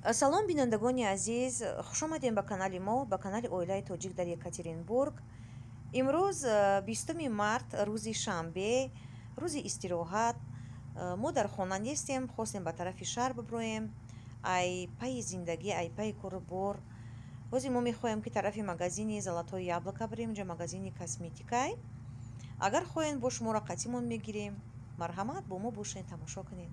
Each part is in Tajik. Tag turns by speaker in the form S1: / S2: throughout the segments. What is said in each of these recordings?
S1: Салом, бинандагони азиз, хушомадем ба канали мо, ба канали оилаи тоҷик дар Екатеринбург. Имрӯз 20 март, рӯзи шанбе, рӯзи истироҳат. Мо дар хона нестем, хостем ба тарафи шаҳр биброем. Ай пайи зиндагӣ, ай пайи кору бор. Ҳозир мо мехоҳем, ки тарафи магазини «Золотое яблоко» бирем, инҷа магазини косметикай. Агар хоҳем, бо шуморо қатимон мегирем. Марҳамат, бо мо бошед, тамошо кунед.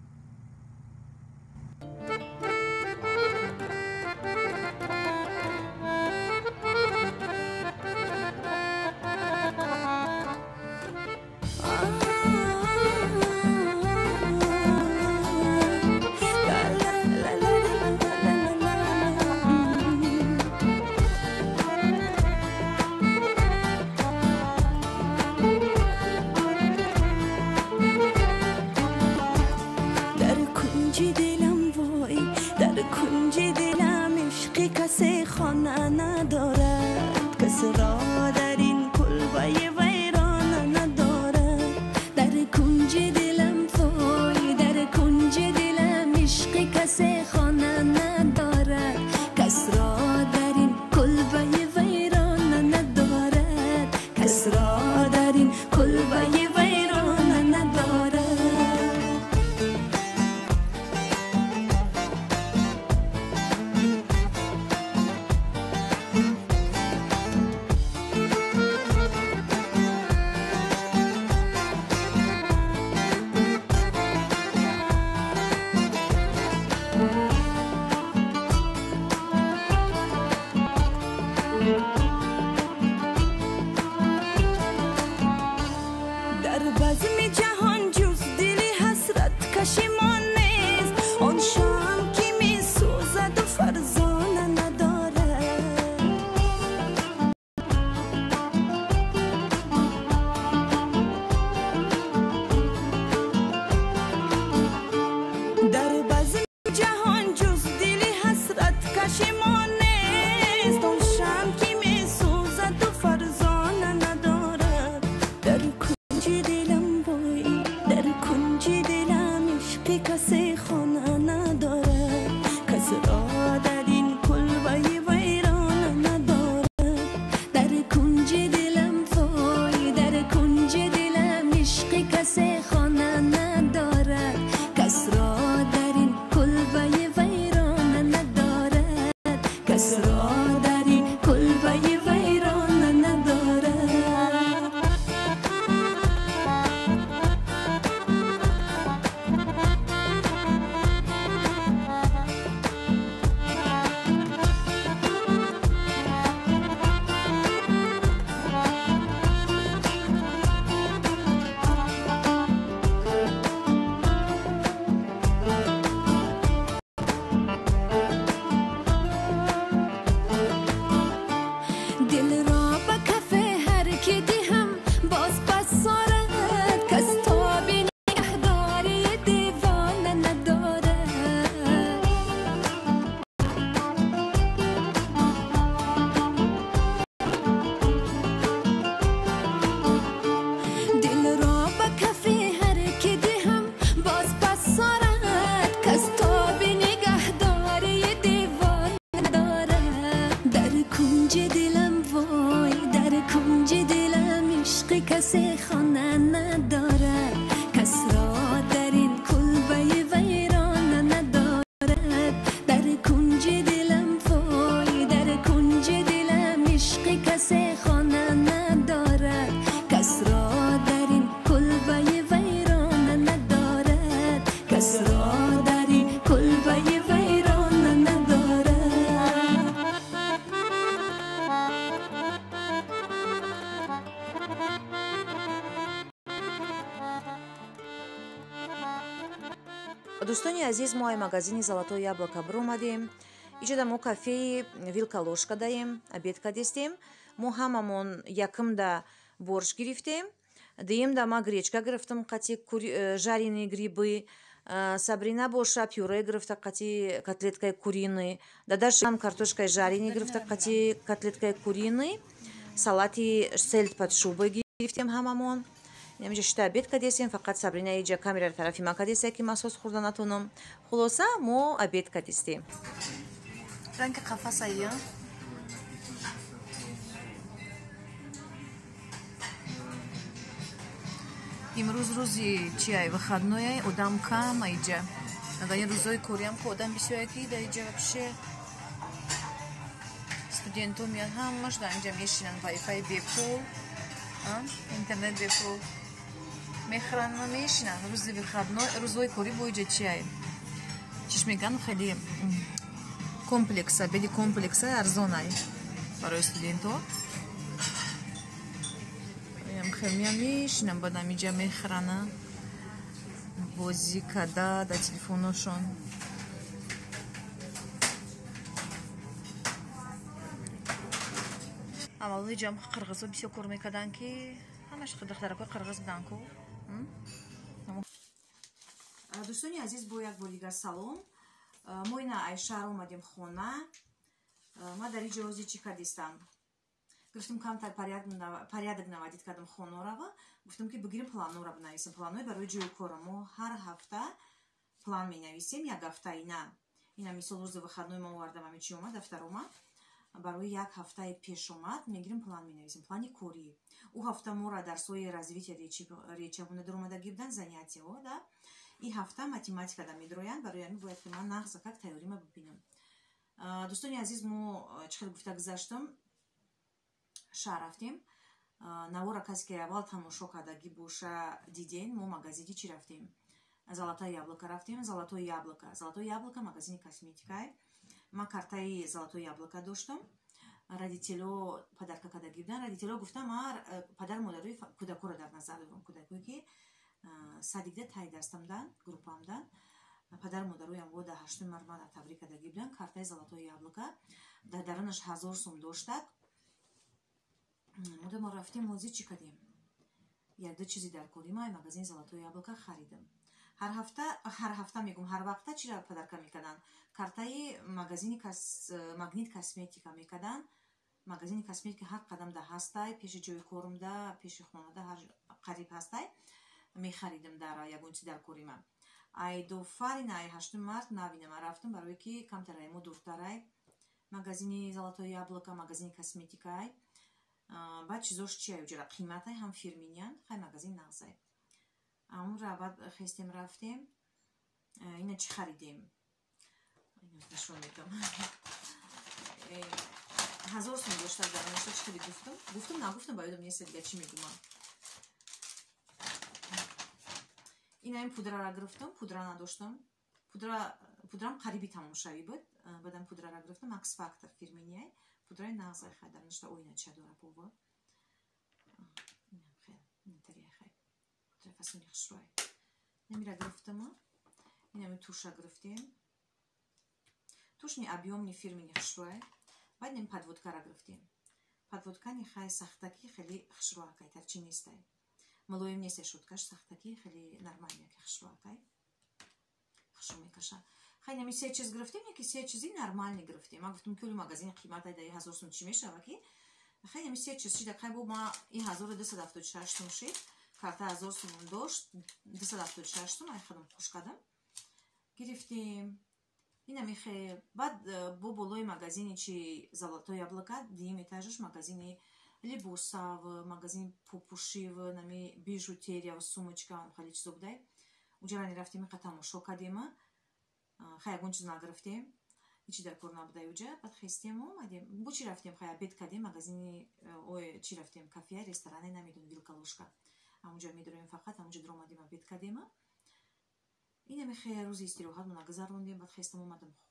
S1: Дӯстони азиз, мо ай магазини «Золотое яблоко» биромадем. Иҷода мо кафеи «Вилка ложка» даем, обед кадестем. Мо ҳамамон якымда борщ гирифтем, дуюмда ма гречка гирифтам қати жареные грибы, Сабрина боша пюре гирифта қати котлеткаи куриный, дадашам картошкаи жареный гирифта қати котлеткаи куриный, салати сельдь под шубой гирифтем ҳамамон. Инамиҷа шита обед кадесем, фақат Сабрина иҷа камераро тарафи ман кадеса, ки ман сос хӯрда натонам. Хулоса, мо обед кадистем. Ранги қафасая. Имрӯз рӯзи чиай, выходной, одам кам аиҷа. Агар ин рӯзҳои кориам ку одам бисёре ки дар иҷа вообще студентҳо меянд, ҳамаш дар инҷа мешинанд, вайфай бепул, интернет бепул мехӯранд ва мешинанд. Рӯзи выходной, рӯзҳои корӣ бо иҷа чиай, чиш мегӯянд, хеле комплекса, беди комплекса арзонай барои студентҳо. Хеле мешинам, баъдам иҷа мехӯрана, бозӣ када дар телефоношон. Аввало иҷам қирғизҳо бисёр кор мекарданд, ки ҳамаш духтаракҳои қирғиз буданд ку. Дӯстони азиз, бо як бор дигар салом. Мо ина ай шаҳр омадем хона. Ма дар иҷо ҳозир чӣ кардистам? Гуфтам камтар порядок наводить кардам хонорава. Гуфтам ки бигирем планора бинависем. Планҳои барои ҷои кора. Мо ҳар ҳафта план менависем, як ҳафтаи на. Ина мисол рӯзи выходной ма овардам, ами чи омад, дафтар омад. Барои як ҳафтаи пеш омад, мегирем план менависем, плани корӣ. Ӯ ҳафта мора дарсҳои развития речабона даромадагӣ буданд, занятияҳо, да. И ҳафта математика да медроянд, барои ҳамин бояд ки ман нағза как тайёрима бибинам. Дӯстони азиз, мо чӣ хел гуфта гузаштам, шаҳр рафтем. Навора касе ки аввал тамошо кардагӣ боша, диден, мо магазини чӣ рафтем? Золотое яблоко рафтем. Золотое яблоко. Золотое яблоко магазини косметикай. Ман картаи Золотое яблоко доштам. Родитело подарка кардагӣ буданд. Родитело гуфтам, ман падар модарои кӯдакоро дар назар дорам. Кӯдакое ки садикда тай дастамдан, группаамдан. Падар модароям бо дар 8 март ман табрик кардагӣ буданд. Картаи Золотое яблоко дар дарунаш 1000 сум доштак. Мода мо рафтем, ҳозир чӣ кардем? Якду чизи дар кори ма магазини Золотое яблоко харидам. Ҳар ҳафта мегум, ҳар вақта чира подарка мекарданд? Картаи магазини Магнит косметика мекарданд. Магазини косметика ҳар қадам да ҳастай, пеши ҷои корумда, пеши хонада ҳар қариб ҳастай. Мехаридам дар ягон чи дар кори ма. Ай дофарин, ай 8 март навинама рафтам, барое ки камтар ай мо дуртарай. Магазини Золотое яблоко, магазини косметикай. Баъд чизош чия уҷара қиматай, ҳам фирминиянд, хай магазин нағзай. Амура баъд хестем рафтем. Ина чӣ харидем? Нишон медам. 1000 сум дошта дар нашта, чӣ хеле гуфтам? Гуфтам, нагуфтам, ба ёдам нест дигар чӣ мегумам. Ина ин пудрара гирифтам, пудра надоштам. Пудрам қариби тамомшавӣ буд. Баъдам пудрара гирифтам, Max Factor фирминияй. Пудраи нағзай хай дар нашта оина ча дора бова. Инам хел, интария хай. Пудраи фасони хушрӯй. Намира гирифтам. Инами туша гирифтем. Тушни объемни фирмини хушрӯй. Баъд нем подводкара гирифтем. Подводкани хай сахтаки хеле хушрӯакай, тарчи нестай. Мулоим нестай шуткаш, сахтаки хеле нормальный ки хушрӯакай. Хушрӯ мекаша. Хай нами се чиз гирифтем, яки се чизи нормальный гирифтем. Ман гуфтам ки оли магазини қиматай дар 1000 сум чӣ мешава ки? Хай нами се чиз шида, хай бо ма и 1276 сум шид. Карта 1000 сум дошт, 276 сум, ай худам хуш кардам. Гирифтем. Инами хе баъд бо болои магазини чи Золотое яблоко, дуюм этажаш магазини либосав, магазини пупушив, нами бижутерия, сумочка, хеле чизо будай. Уҷара рафтем, иқа тамошо кардем. Хай ягон чиз нагирифтем, ҳечи дар кор набудай уҷа. Баъд хестем омадем. Бо чӣ рафтем? Хай обед кардем, магазини ой чӣ рафтем? Кафея, ресторане намедонам, Вилка ложка. Ҳамунҷа медорем фақат, ҳамунҷа дуромадем, обед кардем. Инами хе рӯзи истироҳатмона гузарондем. Баъд хестам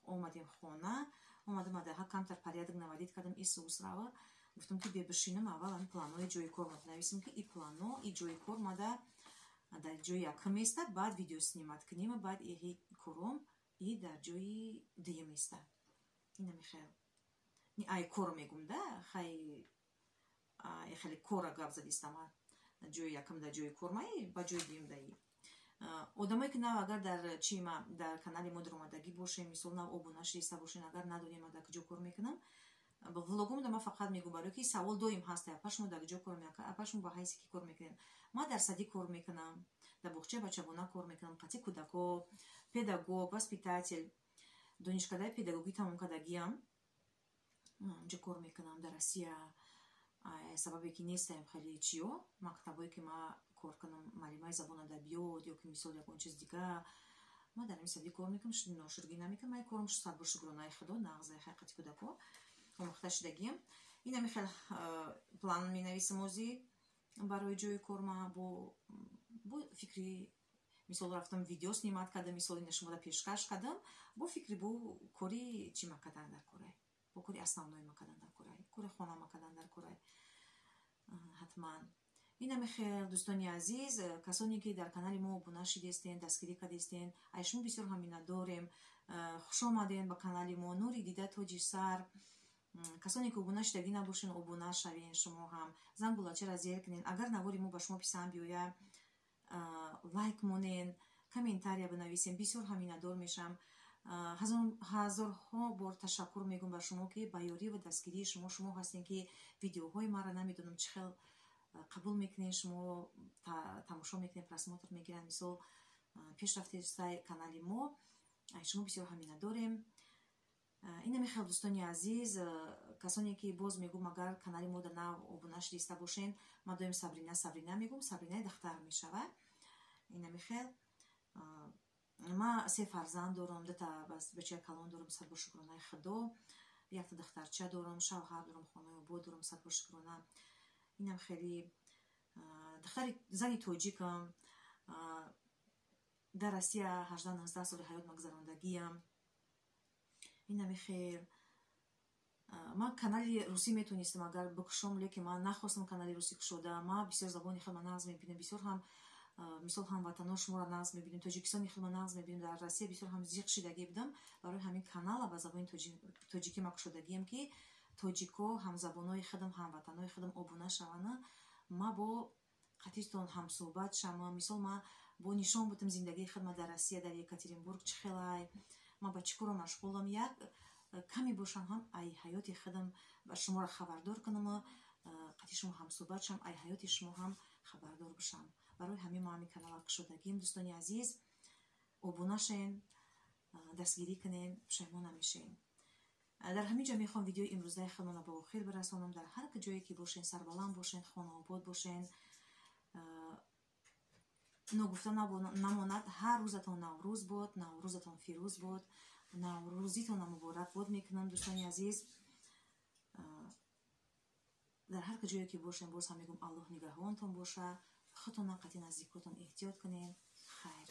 S1: омадем хона. Омадам адаҳа камтар порядок наводить кардам, исусрава. Гуфтам ки бебишинам аввал ҳамин планҳои ҷои кор ма нависем, ки и плано, и ҷои кор мада дар ҷои якум местад, баъд видео снимать кунем, баъд иҳи кором и дар ҷои дуюм местад. Инами хел. Ай кор мегум да, хай хеле кора гап задистам. Ҷои якум дар ҷои кор ма, ба ҷои дуюм даи. Одамое ки нав агар дар чима дар канали мо даромадагӣ бошем, мисол нав обуна шиста бошен, агар надонем дар куҷо кор мекунам, Влогомда ман фақат мегӯм, барое ки савол доим ҳаст: апа, шумо дар куҷо кор мекунед, апа, шумо ба ҳайси ки кор мекунед? Ман дар садик кор мекунам, дар боғчаи бачагона кор мекунам, қатъи кӯдако, педагог, воспитатель, донишкадаи педагогӣ тамом кардагиам, онҷо кор мекунам дар Россия. Сабабе ки нестаем хеле чиё мактабое ки ман кор кунам, муаллимаи забон, адабиёт ё ки мисол ягон чиз дига. Ман дар ҳамин садик кор мекунам, ношудгӣ намекунам. Ман корам, садбор шукронаи Худо, нағзай, ҳақиқати кӯдако омӯхта шудагиам. Инами хел план менависам озӣ барои ҷои кор. Ма бо фикри, мисол, рафтам, видео снимать кардам, мисол, ина шумода пешкаш кардам, бо фикри бо кори чӣ ма кардан дар корай, бо кори основной ма кардан дар корай, кори хона ма кардан дар корай ҳатман. Инами хел, дӯстони азиз, касоне ки дар канали мо обуна шидестен, дастгирӣ кардестен, ай шумо бисёр ҳам миннатдорем. Хушомаден ба канали мо, нури дида, тоҷи сар. Касоне ки обуна шудагӣ набошен, обуна шавен, шумо ҳам зангулачаро зер кунен. Агар навори мо ба шумо писанд биёяд, лайк монен, комментария бинависем, бисёр ҳам миннатдор мешавам. Ҳазорҳо бор ташаккур мегӯм ба шумо, ки ба ёрӣ ва дастгирии шумо, шумо ҳастем ки видеоҳои маро, намедонам, чӣ хел қабул мекунед, шумо тамошо мекунед, просмотр мегиранд, мисол, пешрафтаи канали мо, шумо бисёр ҳам миннатдорем. Инами хел, дӯстони азиз, касоне ки, боз мегӯм, агар канали мо дар нав обуна шудиста бошен, ман доим Сабрина, Сабрина мегӯм, Сабринаи дахтар мешавад. Инами хел, ман се фарзанд дорам, дута бачаи калон дорам, садбор шукронаи Худо, якта духтарча дорам, шавҳар дорам, хонаи обод дорам, садбор шукрона. Инам хеле духтари зани тоҷикам, дар Россия 18-19 соли ҳаёт магзарондагиам. Инами хел, ман канали русӣ метонистам агар бикушом, лекин ман нахостам канали русӣ кушода. Ман бисёр забони хелма нағз мебинам, бисёр ҳам, мисол, ҳамватано шуморо нағз мебинем, Тоҷикистони хелма нағз мебинем. Дар Россия бисёр ҳам зиқ шидагӣ будам, барои ҳамин канала ба забони тоҷикӣ ма кушодагиам, ки тоҷико, ҳамзабонои худам, ҳамватанои худам обуна шавана, ма бо қатитон ҳамсӯҳбат шавам. Мисол, ма бо нишон будам зиндагии худма дар Россия, дар Екатеринбург чӣ хелай, ман ба чӣ коро машғулам, як каме бошам ҳам ай ҳаёти худам ба шуморо хабардор кунаму қати шумо ҳамсӯҳбат шавам, ай ҳаёти шумо ҳам хабардор бошам. Барои ҳамин мо ҳамин канала кушодагим. Дӯстони азиз, обуна шен, дастгирӣ кунен, пушаймон намешен. Дар ҳамин ҷо мехоҳам видеои имрӯзаи худмонро ба охир бирасонам. Дар ҳар ҷое ки бошен, сарбаланд бошен, хонаобод бошен. Ногуфта намонад, ҳар рӯзатон Наврӯз бод, Наврӯзатон фирӯз бод, Наврӯзитонро муборак бод мекунам, дӯстони азиз. Дар ҳар ҷое ки бошем, боз ҳам мегӯм, Аллоҳ нигаҳбонтон боша, худтонам, қатъи наздикотон эҳтиёт кунед. Хайр.